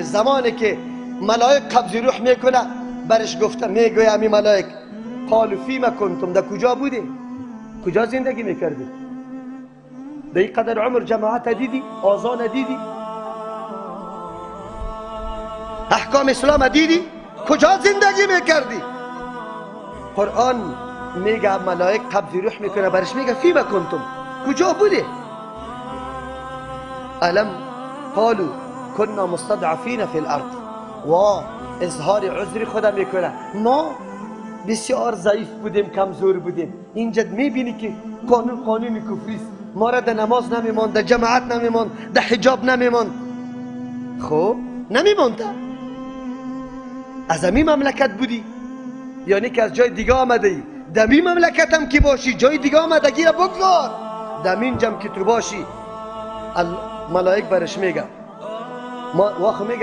زمانی که ملائک قبض روح میکنه، برش گفته میگوید امی ملائک قالوا فیما کنتم، در کجا بودی؟ کجا زندگی میکردی؟ در این قدر عمر جماعت دیدی؟ آذان دیدی؟ احکام اسلام دیدی؟ کجا زندگی میکردی؟ قرآن میگه ملائک قبض روح میکنه، برش میگه فیما کنتم، کجا بودی؟ الم قالوا كنا مستضعفین فی الارض. و اظهار عذر خدا میکنه، ما بسیار ضعیف بودیم، کمزور بودیم. اینجا میبینی که قانون قانون کفری است، ما را در نماز نمیماند، در جماعت نمیماند، در حجاب نمیماند. خب نمیماند، از همین مملکت بودی، یعنی که از جای دیگه آمده ای. در این مملکت هم که باشی جای دیگه آمدگی را بگذار، در این جمع که تو باشی. ملائک برش میگه، واخ میگه